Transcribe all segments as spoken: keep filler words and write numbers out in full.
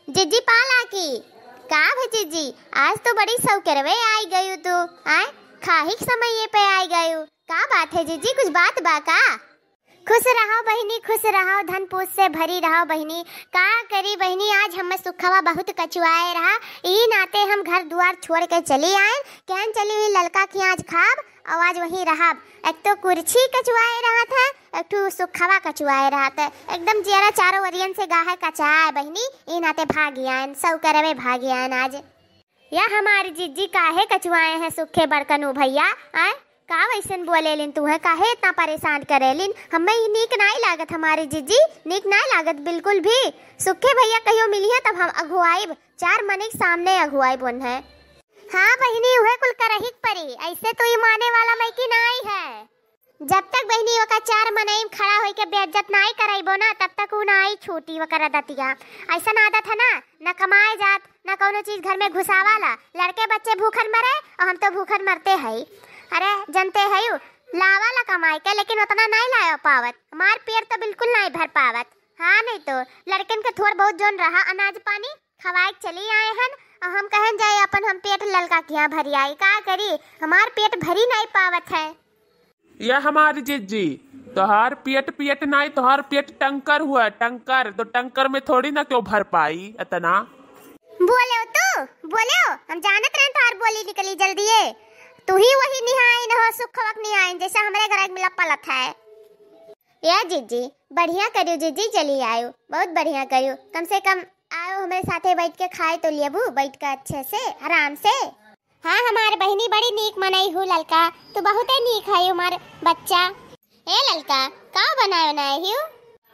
जिज्जी पाला की, का भे जिज्जी, आज तो बड़ी सौकरवे आई गयू तू, आय, खाही के समय ये पे आई गयू, का बात है जिज्जी, कुछ बात बा का? खुश रहो बहिनी, खुश रहो, धन पूत से भरी रहो बहिनी। का करी बहिनी, आज हमें सुखवा बहुत कचुआए रहा, ई नाते हम घर दुआर छोड़ के चली आए। कहन चली हुई ललका की आज खाब और आज वहीं रहब। एक तो कुर्सी कचुआए रहा था, एक ठो सुखवा कचुआए रहा था, एकदम जियरा चारों ओरियन से गाहे कचाए बहिनी, ई नाते भागी आयन, सौकरवे भागी आयन आज। या हमारी जिज्जी काहे कचुआए हैं सुखे बड़कनू भैया, आय? का वैसन बोलेलिन तू है, काहे इतना परेशान करेलिन? हमें ई नीक नाई लागत हमारी जिज्जी, नीक नाई लागत बिल्कुल भी। सुखे भैया कहियो मिली है तब हम अगुआइब, चार मने के सामने अगुआइब उन्हें। हाँ बहिनी, उहे कुल करही के परी, ऐसे तो ई माने वाला मइकी नाई है। जब तक बहिनी ओका चार मनई में खड़ा होइके बेइज्जत नाई करइबो ना, तब तक ऊ नाई छूटी ओकर आदतिया। ऐसन आदत है ना, न कमाए जात, न कौनो चीज घर में घुसावाला। लड़के बच्चे भूखन मरे और हम तो भूखन मरते हई। अरे जनते हई उ लावाला कमाए के, लेकिन उतना नाई लाए पावत। हमार पेट तो बिल्कुल नाई भर पावत। हाँ नहीं तो लड़कन के थोड़ बहुत जोन रहा अनाज पानी खवाए के चली आए हन, और हम कहन जाए अपन हम पेट ललका किहाँ भरी आई। का करी, हमार पेट भरी नाई पावत है। या हमारी जिज्जी, तोहार पेट पेट नाई, तोहार पेट टंकर हुआ, टंकर। तो टंकर में थोड़ी ना क्यों भर पाई इतना। बोले हो तू, बोले हो, हम जानत रहन तोहार बोली निकली जल्दी है। तू ही वही निहाइन हो, सुखवक निहाइन, जैसे हमरे घर में मिला पलत है। या जिज्जी, बढ़िया करियो जिज्जी, चली आयो, बहुत बढ़िया करियो। कम से कम आयो हमरे साथे बैठ के खाए तो लेबू, बैठ के अच्छे से, आराम से। हाँ हमार बहिनी बड़ी नीक मनई हू ललका, तू बहुते नीक है हमार बच्चा। ए ललका, का बनायो ना हियो?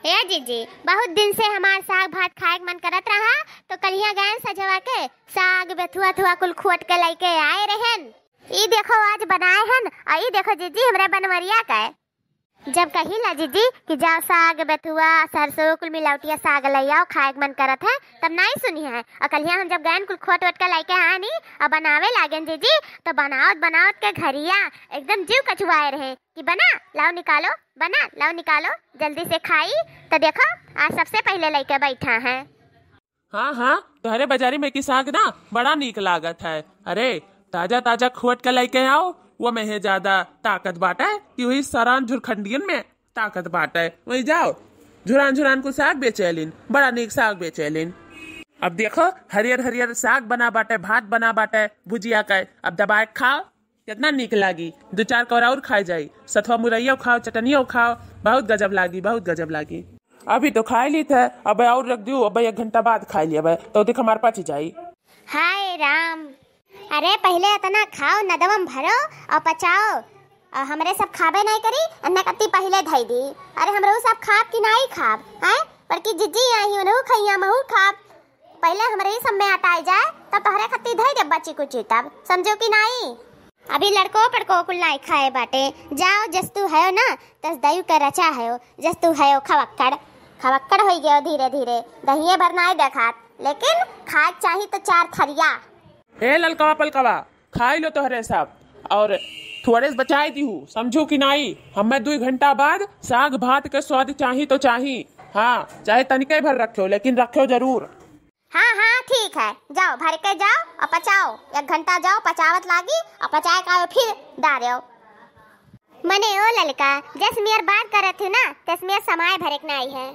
ए जिज्जी, बहुत दिन से हमार साग भात खाए के मन करत रहा, तो कलिया गए सजवा के साग बेथुआ थुआ कुल खोट के लेके आए रहन। ई देखो आज बनाए हन, आ ई देखो जिज्जी हमरे बनवरिया का। जब कहिला जिज्जी कि जाओ साग, बेथुआ, सरसों कुल मिलावटिया साग लइ आओ, खाए के मन करत है, तब नाई सुनी है। और कलिया हम जब गयन कुल खोट वोट के लइके आए नी, और बनावे लागेन जिज्जी, तो बनावत बनावत के घरिया एकदम जीव कचुआए रहे कि बना, लाओ निकालो, बना, लाओ निकालो, जल्दी से खाई। तो देखो आज सबसे पहिले लइके बैठा है। हाँ, हाँ, तोहरे बाजारी में की साग ना बड़ा नीक लागत है। अरे, ताजा ताजा खोट के लइके आओ, वो में है ज्यादा ताकत बाटे कि वही सरान झुरखंडियन में ताकत बाटे। वही जाओ, झुरान झुरान को साग बेचेलिन, बड़ा नीक साग बेचेलिन। अब देखो, हरियर हरियर साग बना बाटे, भात बना बाटे, भुजिया का, अब दबाए के खाओ। कितना नीक लागी, दो चार कौर और खाए जाई, सथवा मुरैया खाओ, चटनिया खाओ, बहुत गजब लागी, बहुत गजब लागी। अभी तो खाए ली थे, अब और रख दियो, अब एक घंटा बाद खाए ली, अब तो देख हमार पच जाई। हाय राम, अरे पहिले इतना खाओ, नदवम भरो और पचाओ, और हमरे सब खाबे नहीं करी, अन्ना कत्ती पहिले धई दी। अरे हमरो सब खाब कि नहीं खाब, हैं? बड़की जिज्जी आई, उनहु खइया, महू खाब। पहिले हमरे ही सब में अटाई जाए, तब तोहरे खत्ती धई दे बची कुची, तब समझो कि नाई। अभी लड़को पड़को कुल नाई खाए बाटे। जाओ, जस तू हयो ना, तस दयु के रचा हयो, जस तू हयो खवक्कड़। खवक्कड़ होई गयो धीरे धीरे, दहिये भर नाई देखात, लेकिन खाए चाही तो चार थरिया। ए ललकवा पलकवा, खाई लो तोहरे सब, और थोड़े से बचाई दीहू, समझू कि नाई? हमें दो घंटा बाद साग भात के स्वाद चाही तो चाही। हाँ, चाहे तनिके भर रखो, लेकिन रखो जरूर। हाँ, हाँ, ठीक है, जाओ, भर के जाओ और पचाओ। एक घंटा जाओ, पचावत लागी, और पचाए का फिर डारेओ। मने ओ ललका, जस मियर बात करत हूँ ना, तस मियर समाय भरे के नाई है।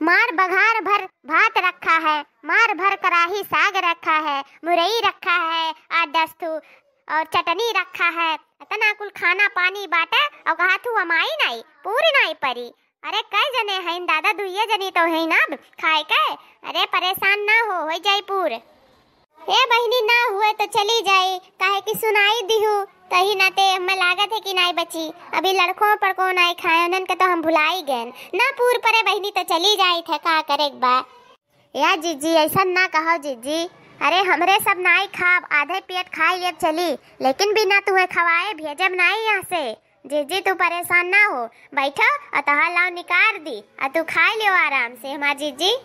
मार बघार भर भात रखा है, मार भर कराही साग रखा है, मुरई रखा है, आठ दस ठू, और चटनी रखा है। इतना कुल खाना पानी बाटे, और कहा तू हमाई नाई, पूरी नाई परी। अरे, कै जने हईन दादा? दुइये जनी तो हईन अब खाए के। अरे, परेशान ना हो, हो जाई पूर। ए बहिनी, ना हुए तो चली जाई, काहे कि सुनाई दिहू, तही नाते हमें लागत है कि नाई बची। अभी लड़को पड़को नाई खाए, उन्हन के तो हम भुलाई गए। ना पूर परे बहिनी, तो चली जाई थे, का करे के बा। या जिज्जी, ऐसा ना कहो जिज्जी। अरे, हमरे सब नाई खाब, आधे पेट खाई लेब चली, लेकिन बिना तुहे खवाए भेजब नाई यहाँ से। जिज्जी, तू परेशान ना हो, बैठो और तोहार लाव निकार दी, और तू खाई लियो आराम से, हमार जिज्जी।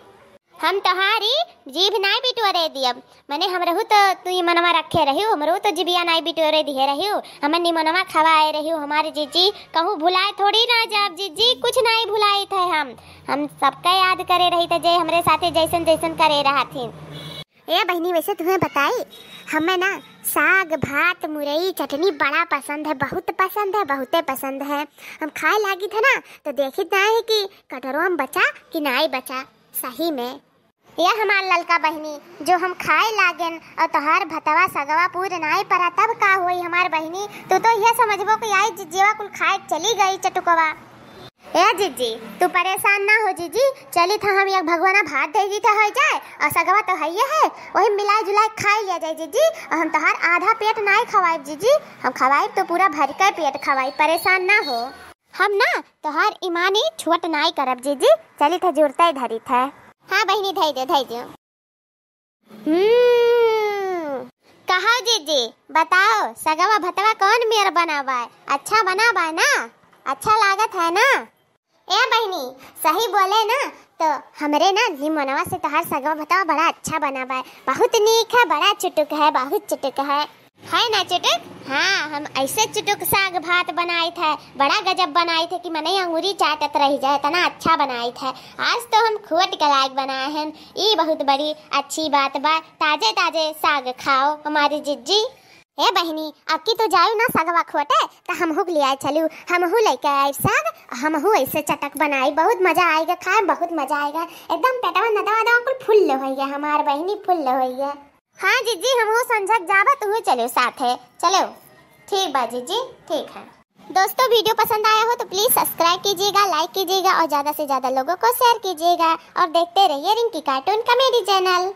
हम तोहारी जीभ नाई बिटोरे दियब, मने हमरहू तो तू ई मनवा रखे रहियो, हमरहू तो जिबिया नाई बिटोरे दिहे रहियो, हमर निमनवा खवाए रहियो, हमारे जीजी कहूँ भुलाए थोड़ी ना जाब जीजी, कुछ नाई भुलाइत है हम, हम सबका याद करे रही थे जे हमरे साथे जैसन जैसन करे रहथिन। ए बहिनी, वैसे तुम्हें बताई, हमें ना साग, भात, मुरई, चटनी बड़ा पसंद है, बहुत पसंद है, बहुते पसंद है। हम खाए लागी थे ना, तो देखित ना है कि कटोरवा में बचा कि नाई बचा। सही में। ए हमार ललका बहिनी, जो हम खाए लागेन और तोहार भतवा सगवा पूर नाई परा, तब का होई हमार बहिनी? तू तो यह समझबो कि आई जिज्जीवा कुल खाए चली गई चटुकवा। ए जीजी, तू परेशान ना हो जीजी, चली था हम एक भगवाना भात दे दी था हो जाए, और सगवा तो है ये है, वही मिलाए जुलाए खाई लिया जाए जीजी, और हम तोहार आधा पेट नाई खवाइब जीजी, हम खवाइब तो पूरा भर के पेट खवाइब, परेशान ना हो। हम ना तोहार ईमानी छुअट नाई करब जीजी, चली था जुड़ते धरी था। हाँ बहिनी, धई दे, धई दे। हम्म, कहो जीजी, बताओ, सगवा भतवा कौन मेर बना बाय? अच्छा बना बाय ना? अच्छा लागत है ना? ए बहिनी, सही बोले ना, तो हमरे ना निमनवा से तोहार सगवा भतवा बड़ा अच्छा बना बाय। बहुत नीक है, बड़ा चुटुक है, बहुत चुटुक है। है ना चुटुक? हाँ, हम ऐसे चुटुक साग भात बनाइत है, बड़ा गजब बनाइत है कि मनई अंगूरी चाटत रह जाए, इतना अच्छा बनाइत है। आज तो हम खुअट के लायक बनाए हैं, ई बहुत बड़ी अच्छी बात बा। ताजे ताजे साग खाओ हमारी जिज्जी। ए बहिनी, अब की तू जायू ना सगवा खोटे, त हमहू के ले आए चलू, हमहू लेके आए साग, हमहू ऐसे चटक बनाई, बहुत मजा आएगा खाए, बहुत मजा आएगा, एकदम पेटवा नदवा दवा कुल फुल होइए हमार बहिनी, फुल होइए। हाँ जिज्जी, हमहू संझक जाबा, तू चलो साथे, चलो। ठीक बा जिज्जी, ठीक है। दोस्तों, वीडियो पसंद आया हो तो please subscribe कीजिएगा, like कीजिएगा और ज़्यादा से ज़्यादा लोगों को share कीजिएगा और देखते रहिए रिंकी cartoon comedy channel।